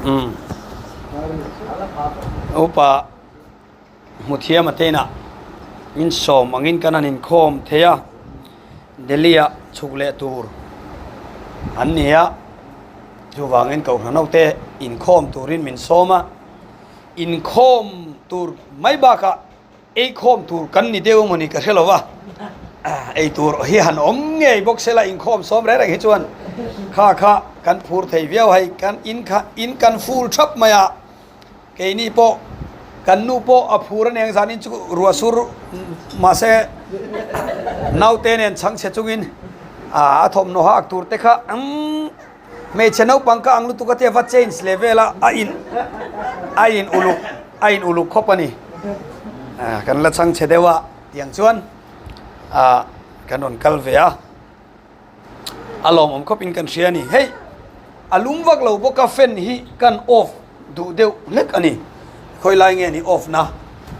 Umm. Upa hmuthiam a teinah min sawm angin kan han inkhawm thei a, Delhi ah chhuk leh tur an ni a, chuvangin Kohhran hote inkhawm turin min sawm a, inkhawm tur mai bakah Ei khawm tur kan ni deuh emaw ni ka hre lo va, ei tur hi han awm ngei bawk se la inkhawm sawm reng reng hi chuan kha kha kan phur thei viau hei kan in kha in kan ful thap mai a, keini pawh kan nu pawh a phur a neng zanin chu ruah sur mahse naute nen chhangchhe chungin a thawmhnaw hak tur te kha umm hmeichhe naupang ka ang lutuk a tia va change leh vel a a in a in uluk a in uluk khawp a ni ah kan la chhang chhe deuh a tiang chuan ah kan rawn kal ve a a lawmawm khawp in kan hria a ni hei a lum vak lo bawk a fan hi kan off duh deuh hlek a ni khawi lai nge ni off na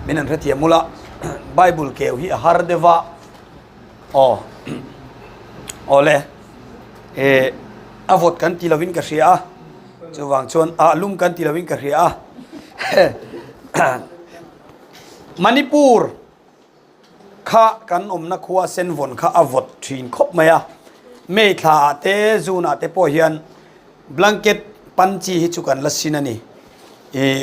min an hrethiam ula bible keu hi a har deuh a Aw awle eh a vawt kan ti lovin ka hria a chuvang chuan a lum kan ti lovin ka hria a Manipur kha kan awmna khua senvawn kha a vawt thin khawp mai a May thla ah te June ah te pawh hian blanket pan chi hi chu kan la sin a ni ih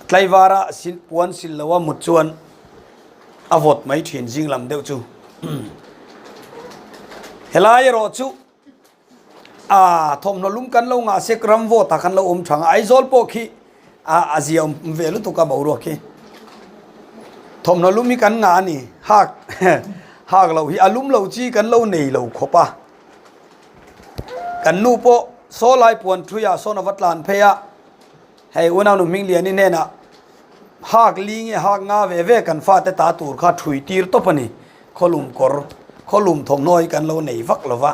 tlaivara sin puan sil lo a mut chuan a vawt mai thin zing lam deuh chu helai erawh chu a thawmhnaw lum kan lo ngah sek ram vawt ah khan lo awm thang a Aizawl pawh khi a a zia awm ve lutuk a boruak khi thawmhnaw lum hi kan ngah a ni hak hak loh hi a lum lo chi kan lo nei lo khawp a kan nu pawh saw lai puan thui ah sawn a va tlan phei a hei unau nu hming lian i hnenah Hak li nge hak nga ve ve kan fate ta tur kha thui tir tawp a ni. Khawlum kawr, khawlum thawmhnaw hi kan lo nei vak lo va.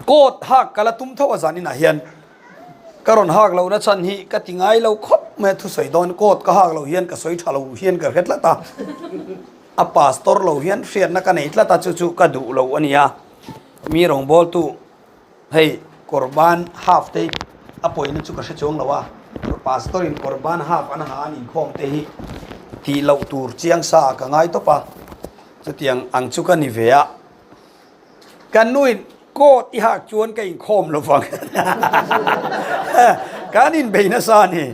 Coat hak ka la tum tho a zan inah hian ka rawn hak lohna chhan hi ka ti ngai lo khawp mai a thusawi dawn coat ka hak loh hian ka sawi tha lo hian ka hre tlat a. A pastor lo hian hriatna ka nei tlat a chu chu ka duh lo a nia. Mi rawngbawltu. Hei kawrban half te hi a pawina chu ka hre chuang lo a, pastor in kawrban half an ha an inkhawm te hi tih loh tur chiang sa ah ka ngai tawp a, chutiang ang chu ka ni ve a, kan nu in coat i hak chuan ka inkhawm lo vang kan inbei nasa a ni,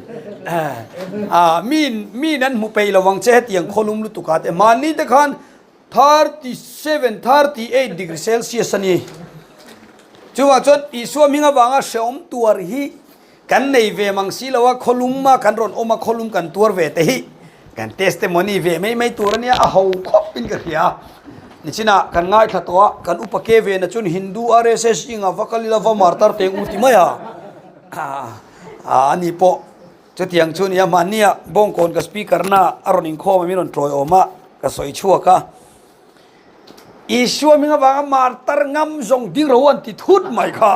ah mi miin an hmu peih lo vang che hetiang khawlum lutuk ah te mahni te khan 37, 38 degree Celsius a ni. Chuvang chuan Isua hming avanga hrehawm tuar hi kan nei ve mang si lo a, khawlum a kan rawn awm a, khawlum kan tuar ve te hi kan testimony ve mai mai tur a nia, a ho khawp in ka hria. Nichinah kan ngaithla tawh a, kan upa ke ve na chuan Hindu RSS inga va kal ila va martar teng u ti mai a, a ni pawh. Chutiang chu nia mahnia Bawngkawn ka speaker na a rawn inkhawm a min rawn tawi awm a, ka sawi chhuak a. Isua hming avanga martar ngam zawng ding ro an ti thut mai kha.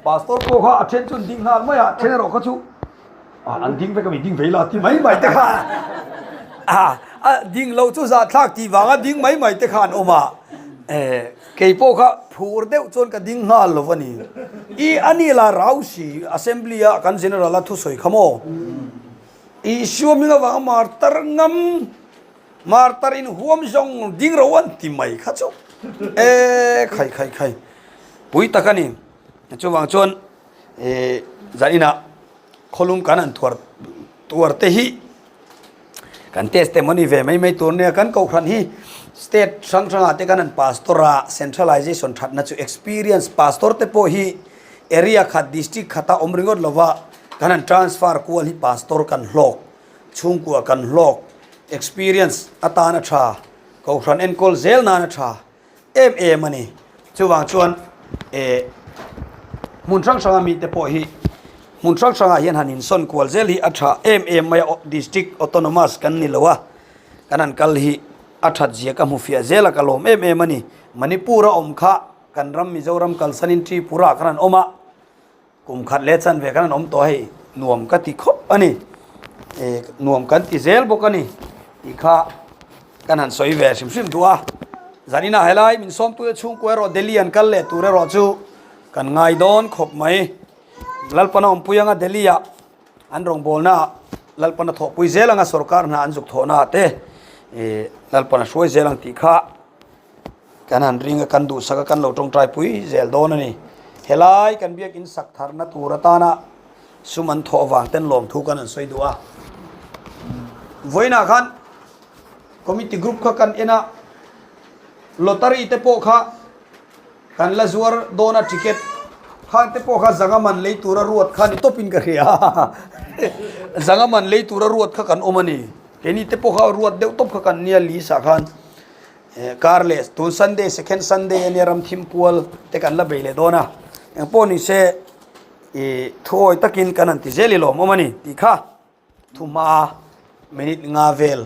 Pastor pawh kha a then chu an ding nghal mai a, then erawh kha chu an ding vek a mi ding vei la ti mai mai te kha. A ding lo chu zahthlak tih vanga ding mai mai te kha an awm a. Kei pawh kha phur deuh chuan ka ding nghal lo a ni. I a ni la rau si assembly a kan general a thusawi kha maw? Isua hming avanga martar ngam, martar in huam zawng ding ro an ti mai kha chu. E khai khai khai pui tak a ni. Chuvang chuan e zaninah khawlum kan han thuar tuar te hi Kan testimony ve mai mai tur nia kan kohhran hi state hrang hrangah te kan han pastor a centralization thatna chu experience pastor te pawh hi area khat district khata awm ringawt lova kan han transfer kual hi pastor kan hlawk chhungkua kan hlawk experience atana tha kohhran enkawl zel nana tha em em a ni. Chuvang chuan eh hmun hrang hranga mite pawh hi hmun hrang hrangah hian han insawn kual zel hi a tha em em mai a, district autonomous kan ni lo a, kan han kal hi a that zia ka hmu fiah zel a, ka lawm em em a ni. Manipur a awm kha kan ram Mizoram kalsanin Tripura khan an awm a. Kum khat leh chanve khan an awm tawh hei nuam ka ti khawp a ni eh nuam kan ti zel bawk a ni tih kha kan han sawi ve hrim hrim duh a zaninah helai min sawmtu te chhungkua erawh Delhi an kal leh tur erawh chu kan ngai dawn khawp mai. Lalpana awmpui anga Delhi ah an rawngbawlna ah Lalpana thawhpui zel anga sorkar hna an zuk thawhna ah te Lalpana hruai zel ang tih kha kan han ring a, kan duhsak a, kan lo tawngtai pui zel dawn a ni. Helai kan biakin sak tharna tur atana sum an thawh avang ten lawmthu kan han sawi duh a. Vawiinah khan committee group kha kan en a, lottery te pawh kha kan la zuar dawn a ticket khang te pawh kha zanga man lei tura ruat kha ni tawpin ka hria zanga man lei tura ruat kha kan awm a ni. Keini te pawh kha ruat deuh tawp kha kan nia list ah khan. Kar leh tun Sunday second Sunday ania ram thim pual te kan la bei leh dawn a, engpawh ni se ih thuawi takin kan han ti zel i lawm awm a ni tih kha thuhma minute nga vel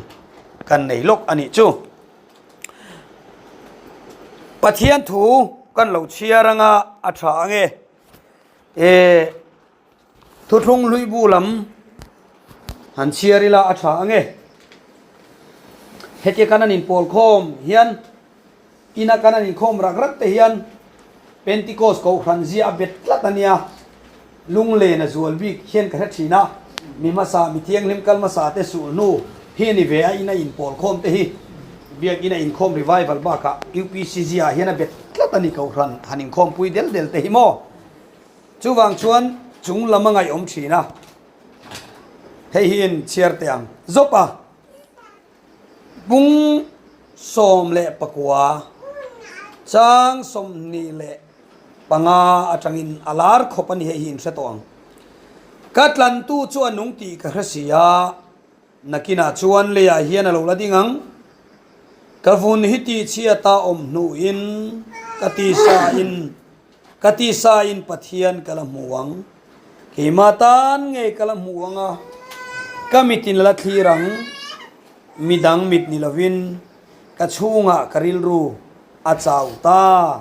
kan nei lawk a nih chu. Pathian thu kan lo chhiar anga a tha ange eh. Thuthlung hlui bu lam han chhiar ila a tha ange. Hetia kan an inpawl khawm hian ina kan an inkhawm rak rak te hian Pentecost kohhran zia a bet tlat a nia. Lunglen a zual bik hian ka hre thin a, mi hmasa mi thianghlim kal hmasa te sulhnu hi a ni ve a, ina inpawl khawm te hi Biakina inkhawm revival bakah UPC zia hian a bet tlat a ni kohhran han inkhawmpui del del te hi maw. Chuvang chuan chung lam a ngaihawm thin a, hei hi in chhiar teh ang zawp a, Pung 19 chang 25 atangin a lar khawp a ni hei hi in hre tawh ang. Ka tlantu chu a nung tih ka hre si a, nakinah chuan leiah hian a lo la ding ang. Ka vun hi tihchhiat a awm hnuin ka tisa in Ka tisain Pathian ka la hmu ang, keimah tan ngei ka la hmu ang a, ka mitin la thlir ang, midang mit ni lovin ka chhungah ka rilru a chau ta.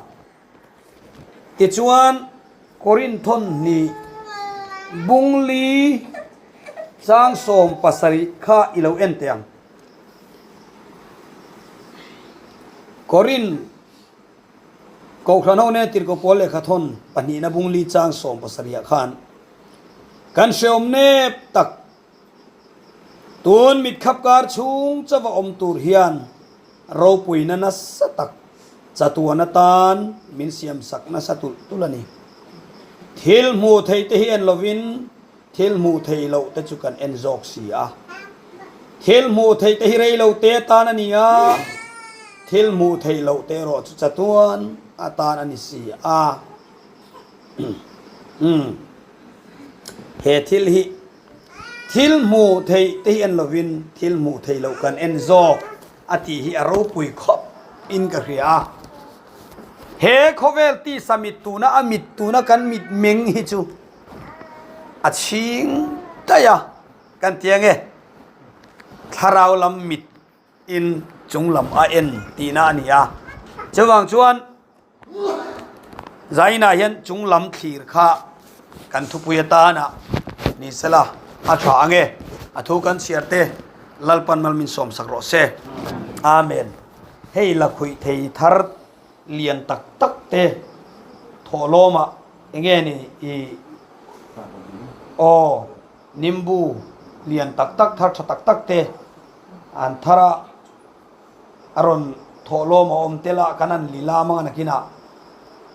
Tichuan, Korinthon hnih bungli chang 17 kha i lo en teh ang. Korin. Kohhran ho nen Tirhkoh Pawl lehkha thawn pahnihna bungli chang 70 ah khan kan hreawm nep tak tun mitkhap kar chhung chauh a awm tur hian ropuina nasa tak chatuan atan min siam sak nasa tulh tulh a ni. Thil hmuh theih te hi en lovin Thil hmuh theih loh te chu kan en zawk si a. Thil hmuh theih te hi rei lo te atan a ni a, thil hmuh theih loh te erawh chu chatuan atan a ni si a. Umm. He thil hi thil hmuh theih te hi en lovin thil hmuh theih loh kan en zawk a tih hi a ropui khawp in ka hria a. He khawvel tisa mit tuna a mit tuna kan mit meng hi chu A chhing daih a, kan ti ange, thlarau lam mit in chung lam a en tihna a ni a. Chuvang chuan zainah hian chung lam thlir kha kan thupui atana ni sela a tha ange, a thu kan chhiar te Lalpan mal min sawmsak rawh se. Amen. Hei lakhuih thei thar lian tak tak te thawhlawmah enge ni i aw nimbu lian tak tak thar tha tak tak te an thar a a rawn thawhlawm a awm tel a kan han lilam anga nakinah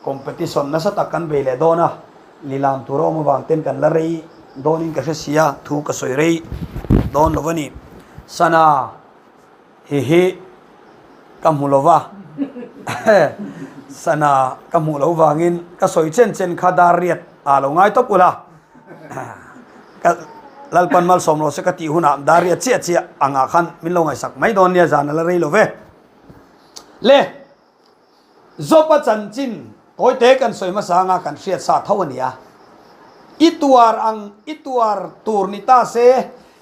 competition nasa tak kan bei leh dawn a lilam tur a awm avang ten kan la rei dawnin ka hre sia thu ka sawi rei dawn lo a ni sana. Hi hi ka hmu lo va, sana ka hmuh lo vangin ka sawi chen chen kha dar riat a lo ngai tawp ula. Ka Lalpan malsawm lo se ka tih hunah dar riat chiah chiah angah khan min lo ngaihsak mai dawn nia zan a la rei lo ve. Le Job-a chanchin tawite kan sawi hmasa anga kan hriat sa tho a ni a. I tuar ang, i tuar tur ni ta se,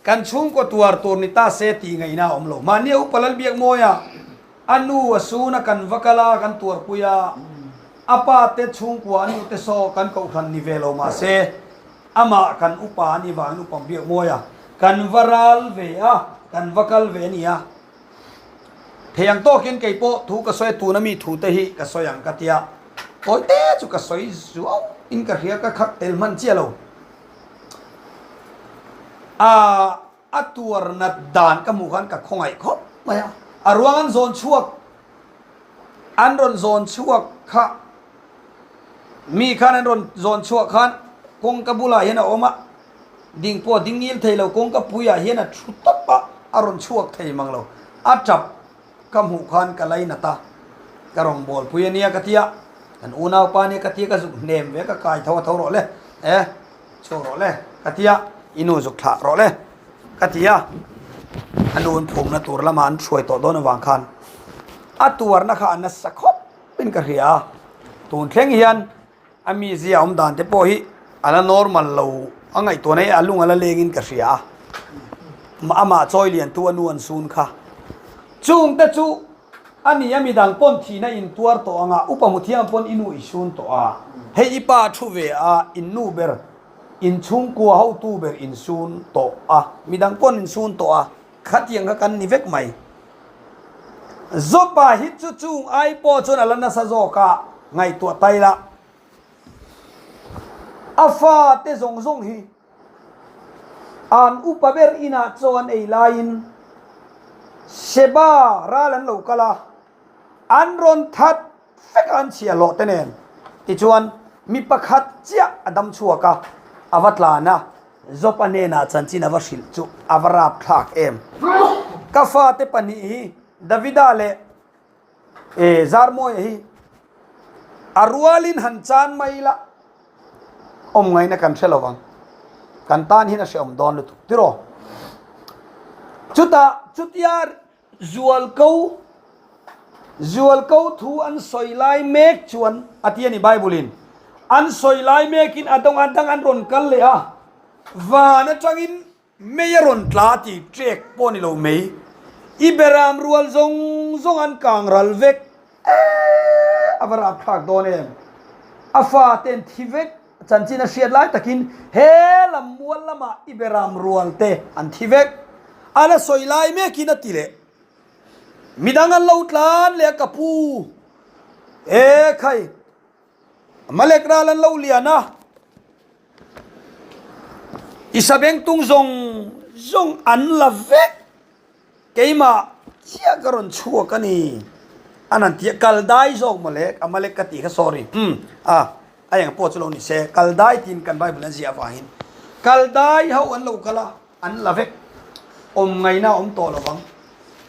kan chhungkaw tuar tur ni ta se tih ngaihna a awm lo. Mahni a upa Lalbiakmawia, a nu a suna kan va kal a, kan tuarpui a, a pa te chhungkua a nu te saw kan kohhran ni ve lo mah se, amah kan upa a nih vangin upa Biakmawia kan va ral ve a, kan va kal ve a ni a. Thei ang tawkin kei pawh thu ka sawi a, tuna mi thu te hi ka sawi ang ka tia, tawi te chu ka sawi zuau in ka hria, ka khat tel hman chiah lo. A a tuar nat dan ka hmuh khan ka khawngaih khawp mai a. A ruang an zawn chhuak an rawn zawn chhuak kha mi khan an rawn zawn chhuak khan kawngka bulah hian a awm a, ding pawh a ding ngil thei lo, kawngka puiah hian a thu tawp a, a rawn chhuak thei mang lo, a tap. Ka hmuh khan ka lainat a, ka rawngbâwl pui a nia ka ti a, kan unaupa nia ka ti a, ka zuk hnem ve, ka kai tho a tho rawh le, e, chhuak rawh le ka ti a, i nu zuk thlah rawh le ka ti a, a nu in phumna tur lama an hruai tawh dawn avang khan a tuarna kha a nasa khawp in ka hria a, tun thleng hian A mizia awm dan te pawh hi a la normal lo a ngaihtuahna hi a lung a la leng in ka hria a, amah chawi lian tu a nu an sun kha. Chung te chu a ni a midang pawn thihna in tuar tawh ang a, upa hmu thiang pawn i nu i sun tawh a, hei i pa thu ve a in nu ber in chhungkua hotu ber in sun tawh a, midang pawn in sun tawh a, khatiang kha kan ni vek mai. Zopa hi chu chung ai pawh chuan a la nasa zawk a, ngaihtuah tai la. A fate zawng zawng hi an upa ber inah chaw an ei laiin Seba ral an lo kal a, an rawn that vek a an chhiah hlawh te nen. Tichuan mi pakhat chiah a dam chhuak a, a va tlan a. Job-a hnenah chanchin a va hrilh chu a va rapthlak em! Ka fate pahnih hi Davida leh Zarmawia hi a rualin han chan mai la, awm ngaihna kan hre lo vang. Kan tan hian a hrehawm dawn lutuk tiraw? Chutah chutia Zualko, Zualko thu an sawi lai mek chuan a ti a ni Bible in. An sawi lai mekin a dawng a dang an rawn kal leh a, van atangin mei a rawn tla a ti trek pawh a ni lo mai. I beram rual zawng zawng an kang ral vek eeh a va rapthlak dawn em. A faten thi vek Chanchin a hriat lai takin he lam mual lamah i beram rual te an thi vek. A la sawi lai mekin a ti leh. Midang an lo tlan leh a ka pu. E khai, Malek ral an lo lian a, i sabengtung zawng zawng an la vek. Keimah chiah ka rawn chhuak a ni. An han ti a, kal dai zawk mawle, Amalek ka tih kha sorry, umm a, a eng pawh chu lo ni se, kal dai tiin kan Bible an ziah avangin kal dai ho an lo kal a, an la vek, awm ngaihna a awm tawh lo vang,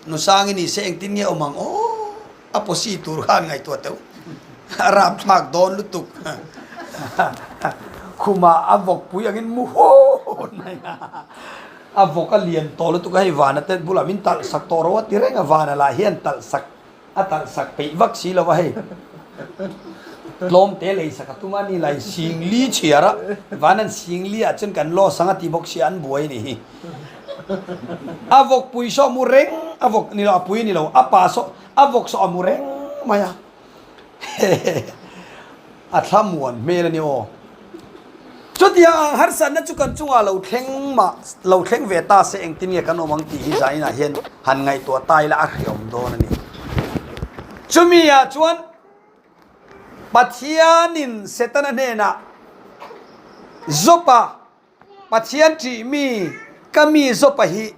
Nusangi ni se engtin nge awm ang aw, a pawsi tur kha an ngaihtuah teuh, a rapthlak dawn lutuk, khumah a vawkpui angin mu huut mai a. A vawk a lian tawh lutuk a, hei vana te bulah min talh sak tawh ro a ti reng a, vana lah hian talh sak a talh sak peih vak si lo va hei. Tlawm te lei sak a tum a ni lai singli chhiar a, vanan singli ah chuan kan loss ang a ti bawk sia an buai a ni hi. A vawk pui saw a mu reng, a vawk ni lo a pui ni lo, a pa saw a vawk saw a mu reng mai a. A thlamuan hmel a ni aw. Chutiang ang harsatna chu kan chungah lo thleng mah lo thleng ve ta se engtin nge kan awm ang tih hi zainah hian han ngaihtuah ta ila a hriawm dawn a ni. Chumi ah chuan Pathianin Setana hnenah Job-a Pathian ṭih mi ka mi zawpa hi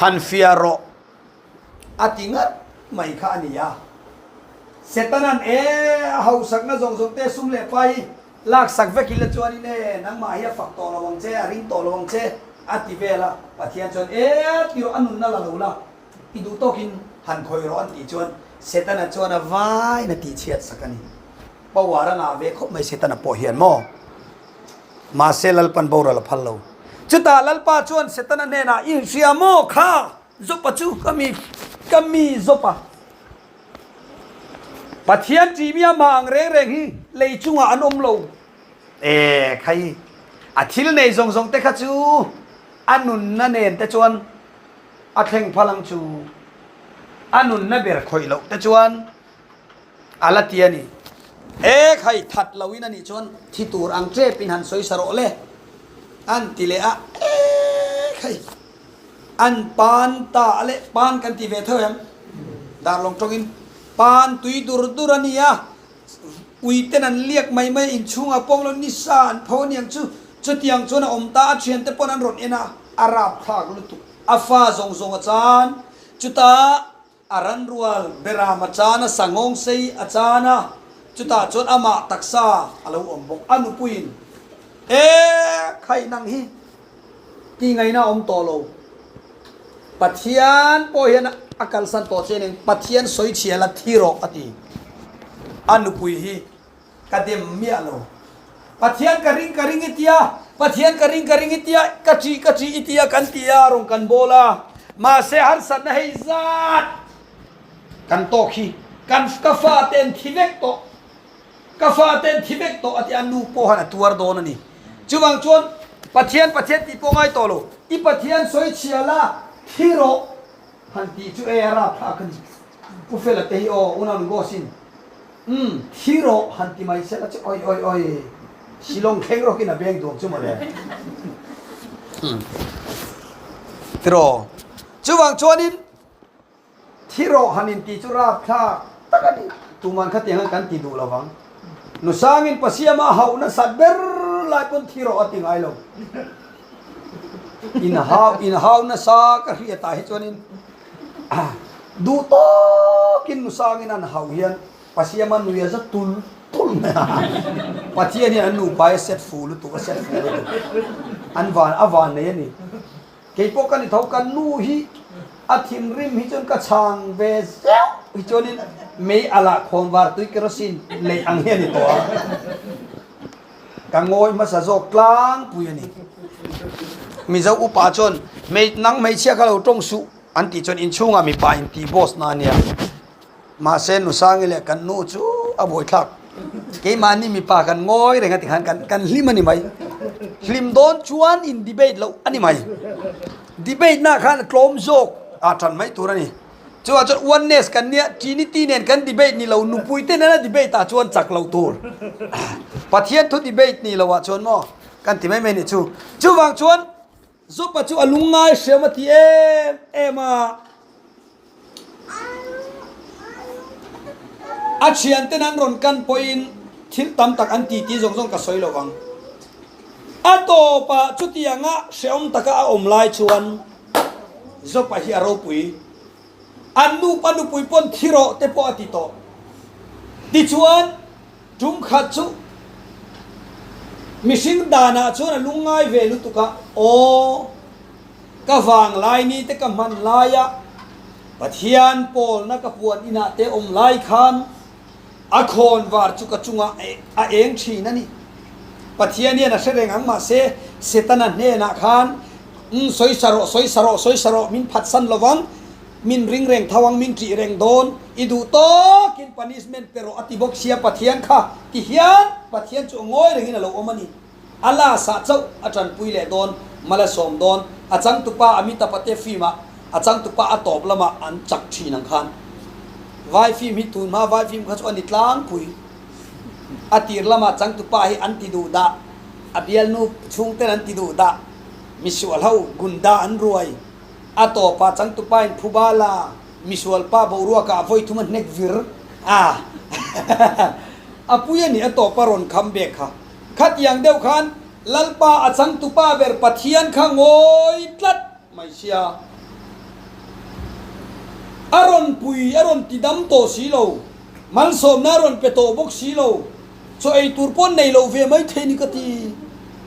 han fiah rawh a ti ngat mai kha a ni a. Setana'n e a hausakna zawng zawng te sum leh pai hi laksak vek ila chuanin e nangmah hi a fak tawh lo ang che, a ring tawh lo ang che a ti vel a. Pathian chuan e ti rawh a nunna la lo la, i duh tawkin han khawih rawh an tih chuan Setana chuan a vain a tihchhiat sak a ni. Power a ngah ve khawp mai Setana pawh hian maw? Mahse Lalpan boral a phal lo. Chutah Lalpa chuan Setana hnenah, I hria maw kha Jopa chu ka mi ka mi Jopa. Pathian ṭihmi amah ang reng reng hi lei chungah an awm lo. E khai, a thil nei zawng zawng te kha chu a nunna nen te chuan a thleng phal ang chu. A nunna ber khawih loh te chuan A la ti a ni. E khai, that lo in a nih chuan thi tur ang tep in han sawi sa rawh le. An ti leh a, e khai, an pan ta a le, pan kan ti ve theuh em? Darlawng tawng in pan tui dur dur a ni a, ui ten an liak mai mai a, inchhungah pawh lo nisa an pho a niang chu. Chutiang chuan a awm ta, a thiante pawn an rawn en a, a rapthlak lutuk. A fa zawng zawng a chan, chutah a ranrual beram a chan a, sangawng sei a chan a, chutah chuan amah taksa a lo awm bawk. A nupuiin, E khai nang hi ti ngaihna a awm tawh lo, Pathian pawh hian a kalsan tawh che nen Pathian sawi chhia la thi rawh a ti. A nupui hi Ka dem miah lo. Pathian ka ring ka ring i tia, Pathian ka ring ka ring i tia, ka ṭih ka ṭih i tia kan ti a, rawn kan bawl a. Mahse harsatna hei zat kan tawk hi kan ka fa te an thi vek tawh, ka fa te an thi vek tawh a ti a, nu pawh han a tuar dawn a ni. Chuvang chuan Pathian Pathian tih pawh ngai tawh lo, i Pathian sawi chhia la thi rawh han tih chu e a rapthlak a ni. Pu Fela te hi aw unau ni boss in. Umm, thi rawh han ti mai sela chu oi oi oi, Shillong thleng rawkin a beng duang chu mawle. Umm, tiraw, chuvang chuanin thi rawh han inti chu rapthlak tak a ni. Tuman khatiang hian kan ti duh lovang. Nusangin Pasiama a hauh nasat ber lai pawn thi rawh a ti ngai lo. Inhau, inhau nasa ka hriatah hi chuanin Duh tawkin nusangin an hauh hian Pasiama nui a za tul tul mai a. Pathian hian an nupa hi a set fu lutuk, a set fu lutuk. An van, a van nei a ni. Kei pawh ka ni tho, ka nu hi a thinrim hi chuan ka chhang ve zeuh hi chuanin mei a lah khawnvar tui kerosene lei ang hi a ni tawh a. Ka ngawi hmasa zawk tlangpui a ni. Mizo upa chuan hmei nang hmeichhia kha lo tawng suh an tih chuan inchhungah mipa in tih boss na a nia. Mahse Nusangi leh kan nu chu a buaithlak. Keimahni mipa kan ngawi reng a tikhan kan kan hlim a ni mai. Hlim dawn chuan in debate loh a ni mai. Debate na khan a tlawm zawk a tan mai tur a ni. Chuvang chuan oneness kan nia, Trinity nen kan debate ni lo, nupui te nena debate ah chuan chak lo tur. Pathian thu debate ni lo ah chuan maw kan ti mai mai ni chu. Chuvang chuan Job-a chu a lungngai hriam a ti em em a. A thianten an rawn kan pawhin thil tam tak an ti tih zawng zawng ka sawi lo vang. A tawpah chutianga hrehawm taka a awm lai chuan Job-a hi a ropui. An nupa nupui pawn thi rawh te pawh a ti tawh. Tichuan, tum khat chu mihring danah chuan a lungngai ve lutuk a, Aw, ka vanglai ni te ka hman laia Pathian pawlna ka puan inah te awm lai khan A khawnvar chu ka chungah a eng thin a ni. Pathian hian a hre reng ang mahse Setana hnenah khan, Umm, sawi sa rawh, sawi sa rawh, sawi sa rawh, min phatsan lovang, min ring reng tho ang, min ṭih reng dawn, i duh tawkin punishment pe rawh a ti bawk sia Pathian kha ti hian Pathian chu a ngawi rengin a lo awm a ni. A lasah chauh a tanpui leh dawn, mal a sawm dawn. A changtupa Amitabh-a te film-ah a changtupa a tawp lamah an chak thin ang khan. Vai film hi tun hma vai film kha chu a ni tlangpui. A tir lamah changtupa hi an ti duh dah, a bialnu chhungten an ti duh dah, misual ho gunda an ruai. A tawpah changtupa in phuba la, misual pa boruakah a vawi thum a hnek vir a. A pui a ni a tawpa rawn kham bek kha. Khatiang deuh khan Lalpa a changtupa ber Pathian kha ngawi tlat mai sia. A rawn pui, a rawn ti dam tawh si lo, malsawmna a rawn pe tawh bawk si lo, chaw ei tur pawh nei lo ve mai thei ni ka ti.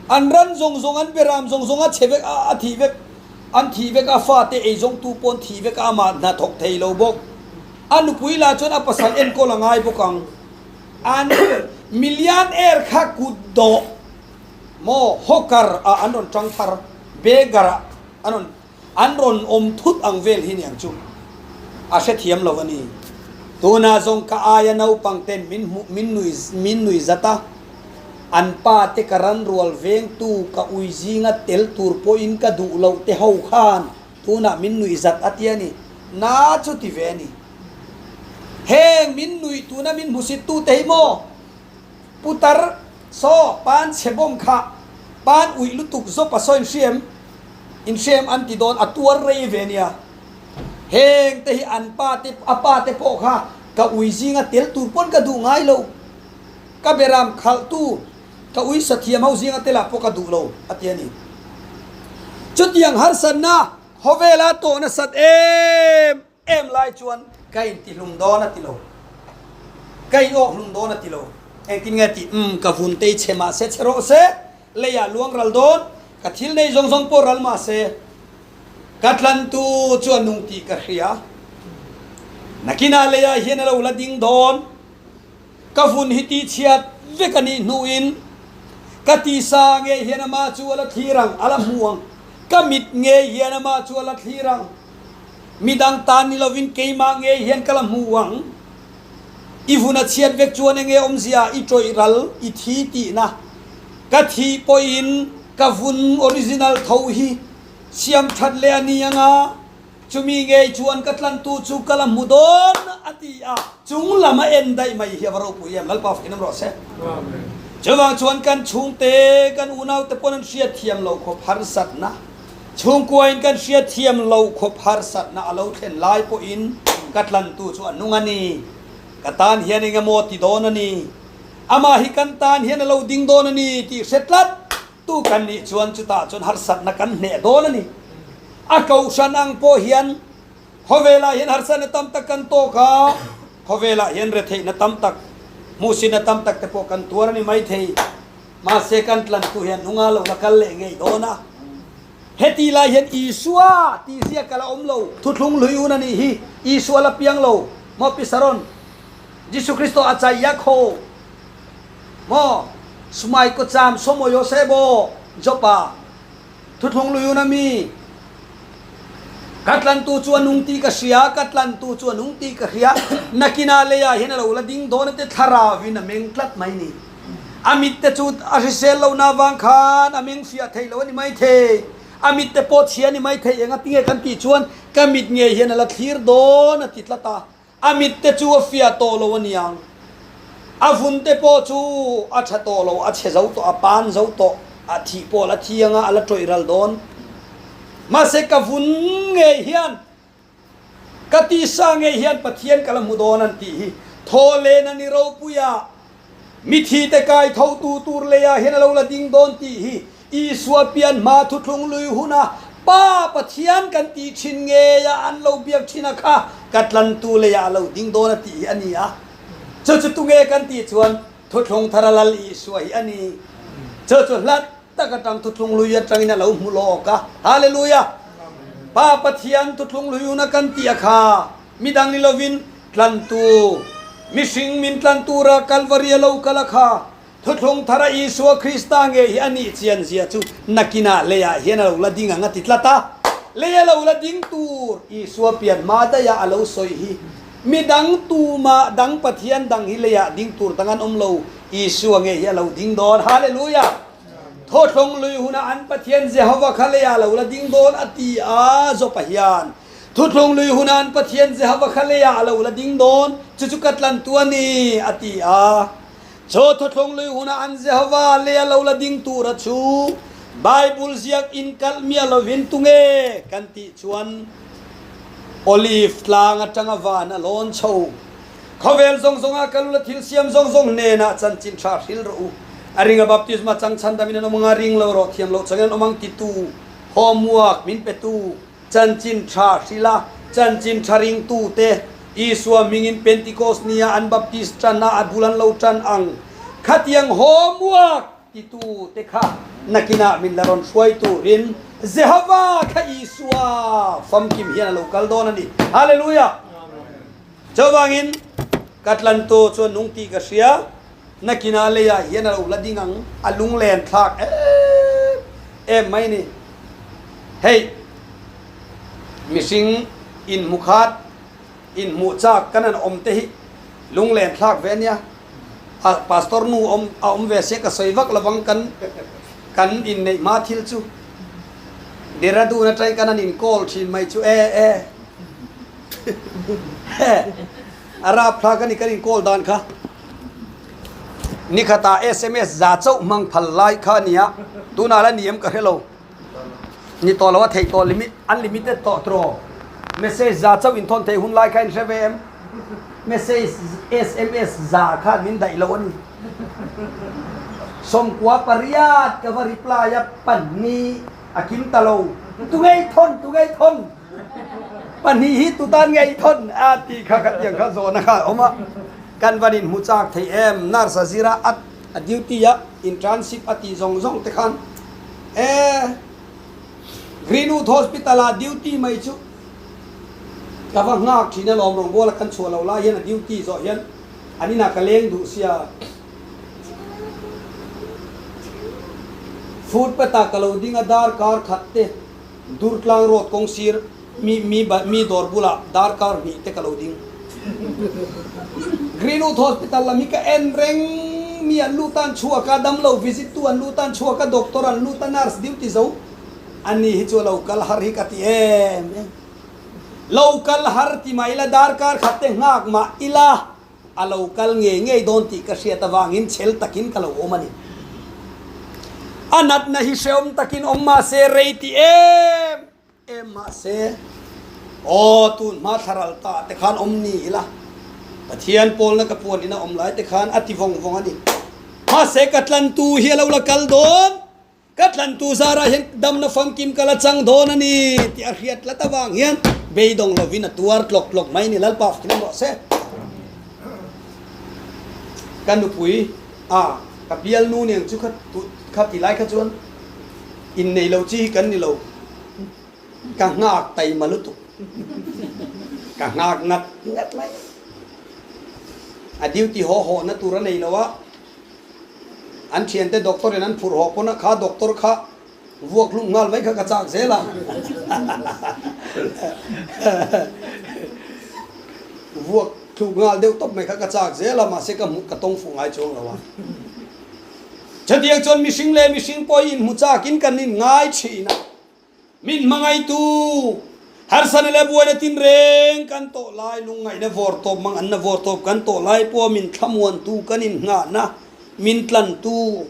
An ran zawng zawng, an beram zawng zawng a chhe vek a, a thih vek, an thih vek a, fate ei zawngtu pawh an thih vek a, amah hna thawk thei lo bawk. A nupui lah chuan a pasal enkawl a ngai bawk ang. An millionaire kha kut dawh maw hawker ah an rawn tang thar, beggar ah an rawn an rawn awm thut ang vel hi niang chu a hrethiam lo a ni. Tunah zawng ka aia naupang ten min hmuh min nui min nui zat a, an pa te ka ran rual vengtu ka ui zinga tel tur pawhin ka duh loh te ho khan tunah min nuih zat a tia ni. Na chu ti ve a ni. Heng min nuih tuna min hmusit tu te hi maw? Putar saw pan chhe bawm kha pan uih lutuk zawp a saw inhriam inhriam an ti dawn a tuar rei ve nia. Heng te hi an pa te a pa te pawh kha ka ui zinga tel tur pawn ka duh ngai lo. Ka beram khalh tu. Ka uisa thiam ho zinga te lah pawh ka duh lo, a ti a ni. Chutiang harsatna khawvela tawh nasat em em lai chuan ka intihlum dawn a ti lo. Ka inawkhlum dawn a ti lo. Engtin nge tih? Umm, ka vun tei chhe mah se chhe rawh se, leiah luang ral dawn, ka thil nei zawng zawng pawh ral mah se, ka tlantu chu a nung tih ka hria. Nakinah leiah hian a lo la ding dawn. Ka vun hi tihchhiat vek a nih hnuin ka tisa ngei hian amah chu a la thlir ang, a la hmu ang. Ka mit ngei hian amah chu a la thlir ang. Midang tan ni lovin keimah ngei hian ka la hmu ang. I vun a chhiat vek chuan enge awmzia i tawih ral, i thi tihna. Ka thih pawhin ka vun original tho hi siam that leh a ni ang a. Chumi ngei chuan ka tlantu chu ka la hmu dawn a ti a, chung lam a en daih mai hi a va ropui em, Lalpa fakin awm rawh se. Chuvang chuan kan chhungte, kan unaute pawn an hriatthiam loh khawp harsatna, chhungkuain kan hriatthiam loh khawp harsatna a lo thlen lai pawhin ka tlantu chu a nung a ni, ka tan hian eng emaw ti dawn a ni, amah hi kan tan hian a lo ding dawn a ni tih hre tlat Tu kan nih chuan chutah chuan harsatna kan hneh dawn a ni. A kohhran ang pawh hian khawvelah hian harsatna tam tak kan tawk a, khawvelah hian retheihna tam tak, hmuhsitna tam tak te pawh kan tuar a ni maithei. Mahse kan tlantu hian hnunga lo la kal leh ngei dawn a. Heti lai hian Isua tih ziak a la awm lo. Thuthlung hlui un a nih hi. Isua la piang lo. Maw Pi Saron? Jesuh Kristo a chai Yakho. Maw Sumai kawcham Somo Yosebo Jopa Thuthlung Luyun a mi Ka tlantu chu a nung tih ka hria, ka tlantu chu a nung tih ka hria, nakinah leiah hian a lo la ding dawn a ti thlarauin a meng tlat mai ni. A mit te chu a hrisel lohna avang khan a meng fiah thei lo a ni maithei, a mit te pawh chhia a ni maithei, enga tinge kan tih chuan ka mit ngei hian a la thlir dawn a ti tlat a. A mit te chu a fiah tawh lo a niang. A vun te pawh chu a tha tawh lo, a chhe zo tawh, a pan zo tawh, a thih pawh a la thi anga a la tawih ral dawn. Mahse ka vun ngei hian, ka tisa ngei hian Pathian ka la hmu dawn an tih hi thawhlen a ni ropui a. Mithi te kai tho tu tur leiah hian a lo la ding dawn tih hi Isua pian hma thuthlung lui huna Pa Pathian kan tih thin ngeia an lo biak thin a kha ka tlantu leiah a lo ding dawn a tih hi a ni a. Chu chu tunge kan tih chuan thuthlung thara Lal Isua hi a ni. Chu chu hlat tak atang thuthlung lui atangin a lo hmu lawk a. Hallelujah! Pa Pathian thuthlung lui huna kan tih a kha Midang ni lovin tlantu, mihring min tlan tura Kalvari a lo kal a kha, thuthlung thara Isua Krista nge hi a nih chian zia chu nakinah leiah hian a lo la ding ang a ti tlat a. Lei a lo la ding tur Isua pian hma daih a a lo sawi hi midang tumah dang Pathian dang hi leiah ding tur dang an awm lo, Isua nge hi a lo ding dawn. Hallelujah! Thawthlung lui hunah an Pathian Jehovah kha leiah a lo la ding dawn a ti a, Jopa hian Thuthlung lui hunah an Pathian Jehovah kha leiah a lo la ding dawn, cucu ka tlantu a ni, a ti a. Cu thuthlung lui hunah an Jehovah lei a lo la ding tura cu Bible ziak in kalh miah lovin tunge kan ti chuan Olive tlang atanga van a lawn chho. Khawvel zawng zawngah kal ula thil siam zawng zawng hnenah chanchin tha hril rawh u. A ring a baptisma chang chhandamin an awm anga ring lo rawh thiam loh changin an awm ang titu homework min petu Chanchin Tha hrila Chanchin Tha ringtute Isua hmingin Pentikos nia an baptis tan a, a bul an lo tan ang. Khatiang homework titute kha nakinah min la rawn hruai turin Jehova kha Isua famkim hian a lo kal dawn a ni. Hallelujah! Chuvangin ka tlantu chuan nung tih ka hria, nakinah leiah hian a lo la ding ang, a lunglen thlak em em mai ni. Hei, mihring inhmu khat, inhmuh chak kan han awm te hi lunglen thlak ve a nia. A pastor nu awm a awm ve se ka sawi vak lovang kan kan inneih hma thil chu. Dehradun atangin kan han in call thin mai chu e e. A rapthlak a ni kan inkawl dan kha. Nikhatah sms za chauh hmang phal lai kha a ni a, tunah la ni em ka hre lo. Ni tawh lo a theih tawh limit unlimited tawh tiraw. Message za chauh inthawn theih hun lai kha in hre ve em? Message sms za khan min daih lo a ni. 98 ka va reply a, 2 a kim ta lo. Tu ngei thawn, tu ngei thawn. 2 hi tu tan ngei thawn a ti kha khatiang kha zawhna kha a awm a. Kan van in hmu chak thei em? Nurse a zir a, a duty a, internship a tih zawng zawng te khan e Greenwood Hospital ah duty mai chu ka va nghak thin alawm rawngbawla kan chhuah loh lai hian a duty zawh hian an inah ka leng duh sia. Footpath ah ka lo ding a darkar khat te Durtlang road kawng sir mi mi mi dawr bulah darkar hnih te ka lo ding. Greenwood Hospital lam hi ka en reng mi an lut a an chhuak a damlo visit tu an lut a an chhuak a doctor an lut a nurse duty zo ani hi chu a lo kal har hi ka ti em em. Lo kal har ti mah ila darkar khat te nghak mah ila a lo kal ngei ngei dawn tih ka hriat avangin chhel takin ka lo awm a ni. A natna hi hrehawm takin awm mah se rei ti em em mah se, aw tun hma thlaral ta te khan awm ni ila, Pathian pawlna ka puan ina awm lai te khan a ti vawng vawng a ni. Mahse ka tlantu hi a lo la kal dawn. Ka tlantu zarah hian damna famkim ka la chang dawn a ni tih a hriat tlat avang hian beidawng lovin a tuar tlawk tlawk mai ni Lalpa fak hlem rawh se. Ka nupui a ka bialnu nen chu kha kha ti lai kha chuan innei lo chi hi kan ni lo. Ka nghak taima lutuk. Ka nghak ngat ngat mai. A duty haw hawhna tur a nei lo a. An thiante doctor in an phurh haw pawn a kha doctor kha vuak hlum nghal mai kha ka chak zel a. Vuak thluk nghal deuh tawp mai kha ka chak zel a mahse ka hmuh ka tawng fuh ngai chuang lo a. Chutiang chuan mihring leh mihring pawh hi inhmu chakin kan inngai thin a. Min hmangaitu, harsana leh buaina tinreng kan tawh lai, lungngaihna vawr tawp, manganna vawr tawp kan tawh lai pawha min thlamuantu, kan inngahna, min tlantu,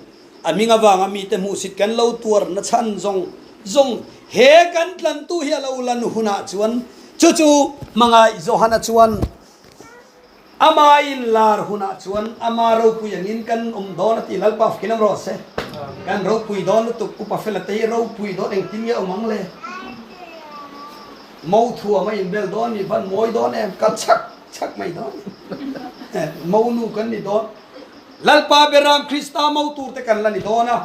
a hming avanga mite hmuhsit kan lo tuarna chhan zawng zawng he kan tlantu hi a lo lan hunah chuan chu chu hmangaih Johana chuan Ama in lar hunah chuan ama ropui angin kan awm dawn a ti Lalpa fkin awm rawh se. Kan ropui dawn lutuk Upa Fela te hi ropui dawn engtin nge awm ang le? Mo thuam a inbel dawn mi van mawi dawn em? Kal chhak chhak mai dawn mo nu kan ni dawn. Lalpa Beram Krista mo tur te kan la ni dawn a.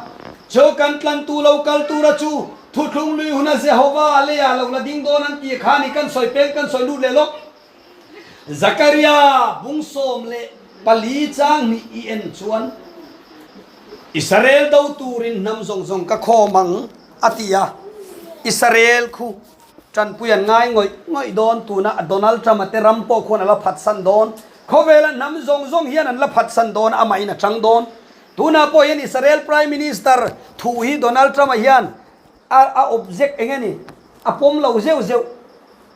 Chu kan tlantu lo kal tura chu thuthlung lui huna Jehova leiah lo la ding dawn an tih kha ni kan sawi peng kan sawi lut leh lawk. Zakaria bung 14 chang nih i en chuan, Israel do turin hnam zawng zawng ka khawm ang, a ti a. Israel khu tanpui an ngai ngawih ngawih dawn, tuna Donald Trump-a te ram pawh khuan a la phatsan dawn. Khawvela hnam zawng zawng hian an la phatsan dawn, amahin a chang dawn. Tunah pawh hian Israel Prime Minister thu hi Donald Trump-a hian a object eng nge ni, a pawm lo zeuh zeuh.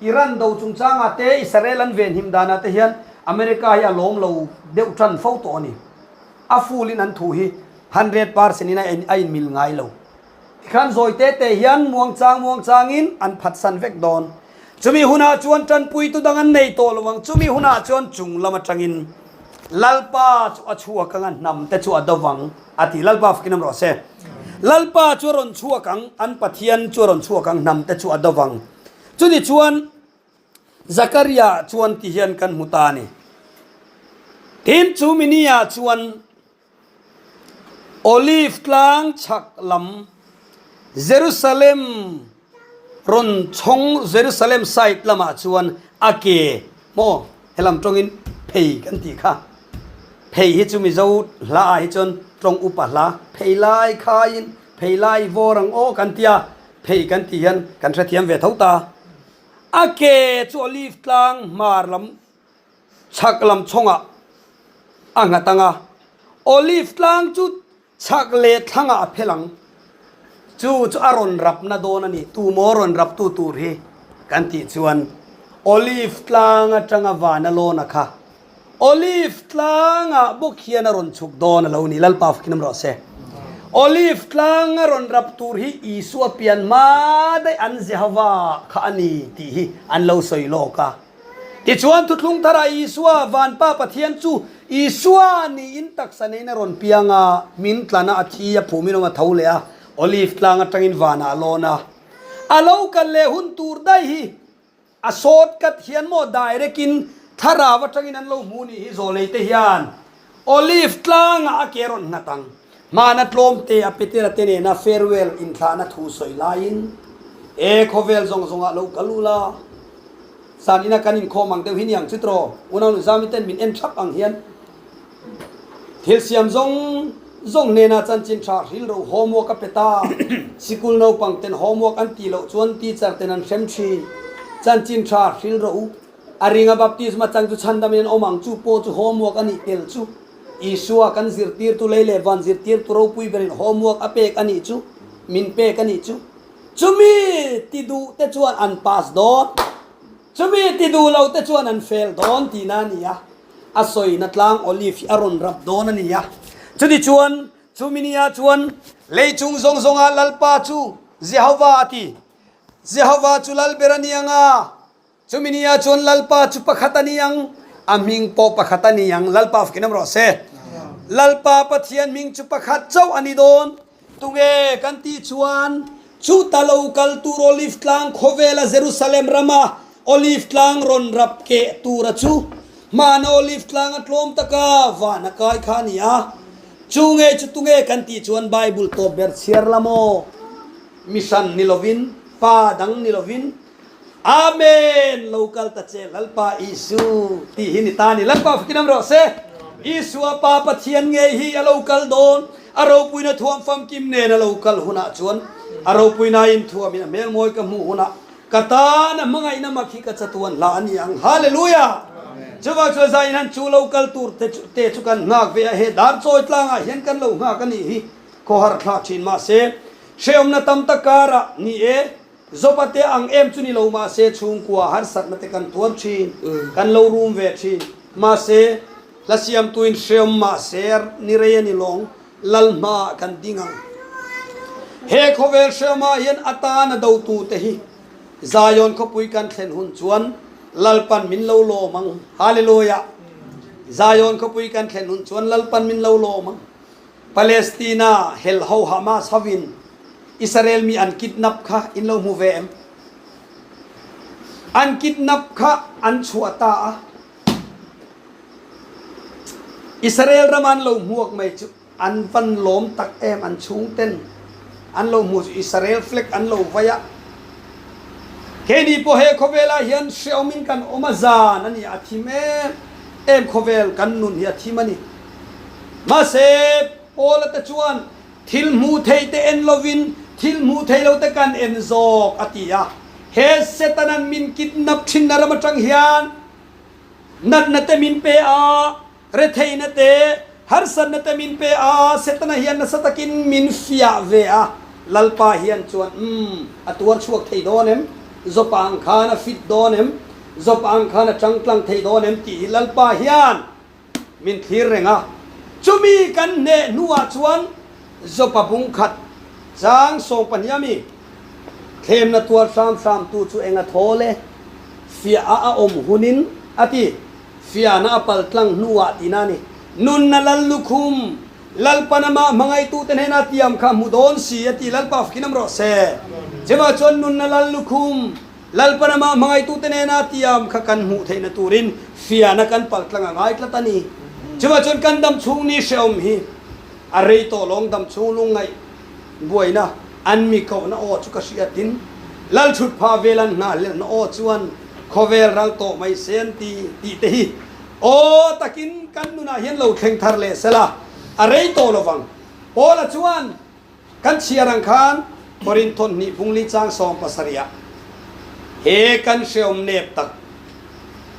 Iran do chungchangah te Israel an venhim danah te hian America hi a lawm lo deuh tan fo tawh a ni. A full in an thu hi 100% in a inmil ngai lo. Tikhan zawi te te hian muangchang muangchangin an phatsan vek dawn. Chumi hunah chuan tanpuitu dang an nei tawh lo ang. Chumi hunah chuan chung lam atangin Lalpa chu a chhuak ang a, hnam te chu a do vang a ti. Lalpa fakin awm rawh se. Lalpa chu a rawn chhuak ang, an Pathian chu a rawn chhuak ang, hnam te chu a do vang. Chuni chuan Zakaria chuan ti hian kan hmu ta a ni. Tin, chu mini-ah chuan Olive tlang chhak lam Jerusalem rawn chhawng Jerusalem side lamah chuan a ke maw helam tawngin phei kan tih kha. Phei hi chu Mizo hla ah hi chuan tawng upa hla phei lai khaiin phei lai vawr ang aw kan tia. Phei kan tih hian kan hrethiam ve tho ta. A ke chu olive tlang hmar lam chhak lam chhawngah a nghat ang a, olive tlang chu chhak leh thlangah a phel ang. Chu chu a rawn rapna dawn a ni. Tumaw rawn raptu tur hi kan tih chuan olive tlang atanga vana lawn a kha. Olive tlangah bawk hian a rawn chhuk dawn a lo ni, Lalpa fakin awm rawh se. Olive tlang a rawn rap tur hi Isua pian hma daih an Jehova kha a ni tih hi an lo sawi lawk a. Tichuan Thuthlung tharah Isua, Vanpa Pathian chu Isua niin taksa neiin a rawn piang a, min tlan a, a thi a, phumin awm a tho leh a, Olive tlang atangin vanah a lawn a. A lo kal leh hun tur daih hi a sawt kat hian maw direct in thlarau atangin an lo hmu nih hi zawlei te hian Olive tlangah a ke rawn nghat ang. Hmana tlawm te a Petera te nena farewell inthlahna thu sawi laiin e khawvel zawng zawngah lo kal ula zan ina kan inkhawm ang deuh hi niang chu tiraw unau nuzami ten min en thap ang hian Thil siam zawng zawng hnenah chanchin tha hril ro homework a pe ta. Sikul naupang ten homework an tih loh chuan teacher ten an hrem thin. Chanchin tha hril ro u. A ringa baptisma chang chu chhandam in an awm ang chu pawh chu homework a nih tel chu. Isua kan zirtirtu lei leh van zirtirtu ropui berin homework a pek a nih chu, min pek a nih chu. Chumi ti duh te chuan an pass dawn. Chumi ti duh lo te chuan an fail dawn tihna a ni a. A sawina tlang olive hi a rawn rap dawn a ni a. Chutichuan, chumi nia chuan lei chung zawng zawnga Lalpa chu Jehova a ti. Jehova chu Lal ber a ni ang a, chumi nia chuan Lalpa chu pakhat a ni ang, a hming pawh pakhat a ni ang. Lalpa fakin awm rawh se. Lalpa Pathian hming chu pakhat chauh a ni dawn. Tunge kan tih chuan chuta lo kal tur Olive tlang khawvela Jerusalem rama Olive tlang rawn rap keh tura chu hmana Olive tlang a tlawm taka van a kai kha a ni a. Chu nge chu tunge kan tih chuan Bible tawp ber chhiar la maw? Mi hran ni lovin, pa dang ni lovin, Amen! Lo kal ta che Lalpa Isu tih hi ni ta ni. Lalpa fakin am rawh se. Isua Pa Pathian ngei hi a lo kal dawn. A ropuina thuam famkim nen a lo kal hunah chuan a ropuina in thuamin a hmelmawi ka hmuh hunah ka tan a hmangaihna mak hi ka chatuan hla a ni ang. Hallelujah! Chuvang chuan zaiin han chu lo kal tur te chu te chu kan nghak ve a, he dar chawi tlangah hian kan lo nghak a nih hi khawhar thlak thin mahse hrehawmna tam tak karah ni e. Zopa te ang em chu ni lo mahse chhungkua harsatna te kan tuar thin, kan lo rum ve thin. Mahse, hla siamtuin hreawm mahse ni rei a ni lawng, lal hmaah kan ding ang. He khawvel hreawmah hian atana dotute hi Zion khawpui kan thlen hun chuan Lalpan min lo lawm ang. Hallelujah! Zion khawpui kan thlen hun chuan Lalpan min lo lawm ang. Palestina hel ho Hamas hovin Israel mi an kidnap kha in lo hmu ve em? An kidnap kha an chhuah ta a. Israel ram an lo hmuak mai chu an van lawm tak em an chhungten an lo hmu chu Israel flag an lo vai a. Keini pawh he khawvelah hian hreawmin kan awm a zan a ni a thim em em khawvel kan nun hi a thim a ni. Mahse, Paula te chuan thil hmuh theih te en lovin thil hmuh theih lo te kan en zawk a ti a. He Setanan min kidnap thinna ram atang hian natna te min pe a, retheihna te, harsatna te min pe a, Setana hian nasa takin min fiah ve a. Lalpa hian chuan, Umm, a tuar chhuak thei dawn em? Zawpa ang khan a fit dawn em? Zawpa ang khan a tangtlang thei dawn em? tih hi Lalpa hian Min thlir reng a, chumi kan hneh hnuah chuan Jopa bung khat chang sawmpahnih ami thlemna tuar hram hramtu chu eng a thaw le? Fiah a a awm hunin a ti. Fiahna a pal tlang hnuah tihna a ni. Nunna lal lukhum, Lalpan amah hmangaihtute hnena tiam kha hmu dawn si a ti. Lalpa fakin awm rawh se. Chuvah chuan nunna lal lukhum, Lalpan amah hmangaihtute nena tiam kha kan hmuh theihna turin fiahna kan pal tlang a ngai tlat a ni. Chuvah chuan kan dam chhung ni hrehawm hi a rei tawh lawng dam chhung lungngaih buaina an mi kohna aw chu ka hriatin Lal thut phah vel an nghahhlelhna aw chuan khawvel ral tawh mai se an ti tih te hi aw takin kan nunah hian lo thleng thar leh sela a rei tawh lovang. Paula chuan Kan chhiar ang khan Korinthon hnih phungli chang 70 ah he kan hreawm nep tak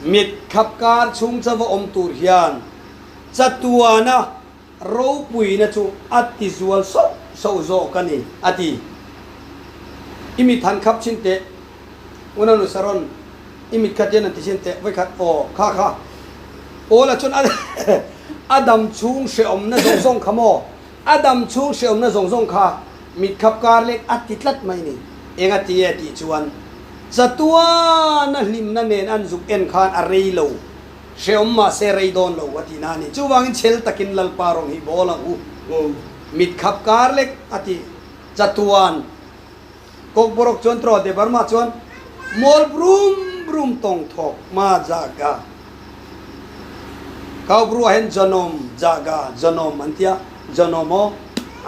mit khap kar chhung chauva awm tur hian chatuana ropuina chu a ti zual sauh sauh zawk a ni, a ti. I mit han khap chin teh, Unanu Saron, i mit khat hian han ti chin teh, vawikhat aw, kha kha. Paula chuan a dam chhung hreawmna zawng zawng kha maw? A dam chhung hreawmna zawng zawng kha mit khap kar lek a ti tlat mai ni. Eng a ti e tih chuan chatuana hlimna nen an zuk en khan a rei lo. Hreawm mahse rei dawn lo a tihna a ni. Chuvangin chhel takin Lalpa rawng hi bawl ang u. Mit khap kar lek a ti. Chatuan Kokborok chuan tro Debarma chuan mual brum brum tawng thawk ma jaga. Kaubru ah hian Janom jaga Janom an tia Janom aw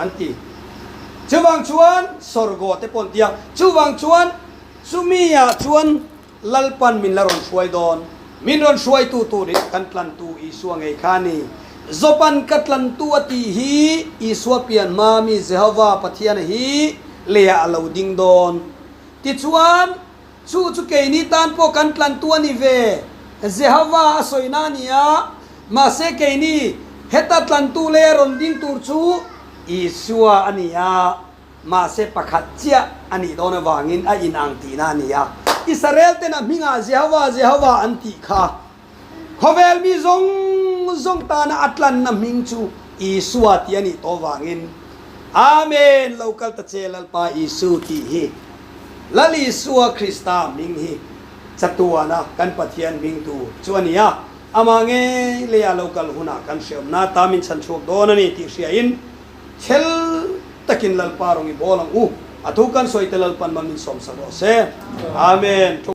an ti. Chuvang chuan Sorgo te pawh an tia. Chuvang chuan chumi ah chuan Lalpan min la rawn hruai dawn. Min rawn hruaitu tur hi kan tlantu Isua ngei kha a ni. Job-a'n ka tlantu a tih hi Isua pian hma mi Jehova Pathiana hi leiah a lo ding dawn. Tichuan, chu chu keini tan pawh kan tlantu a ni ve. Jehova a sawina a ni a, mahse keini heta tlantu leia rawn ding tur chu Isua a ni a. Mahse pakhat chiah a nih dawn avangin a inang tihna a ni a. Israel ten a hmingah Jehova, Jehova an tih kha khawvel mi zawng zawng tana a tlanna hming chu Isua tih a nih tawh avangin Amen, lo kal ta che Lalpa Isu tih hi Lal Isua Krista hming hi chatuana kan Pathian hming tur chu a ni a. Amah ngei leia lo kal hunah kan hreawmna ta min chhan chhuak dawn a ni tih hriain Chhel takin Lalpa rawng i bawl ang u. A thu kan sawi te Lalpan mal min sawmsak rawh se. Amen.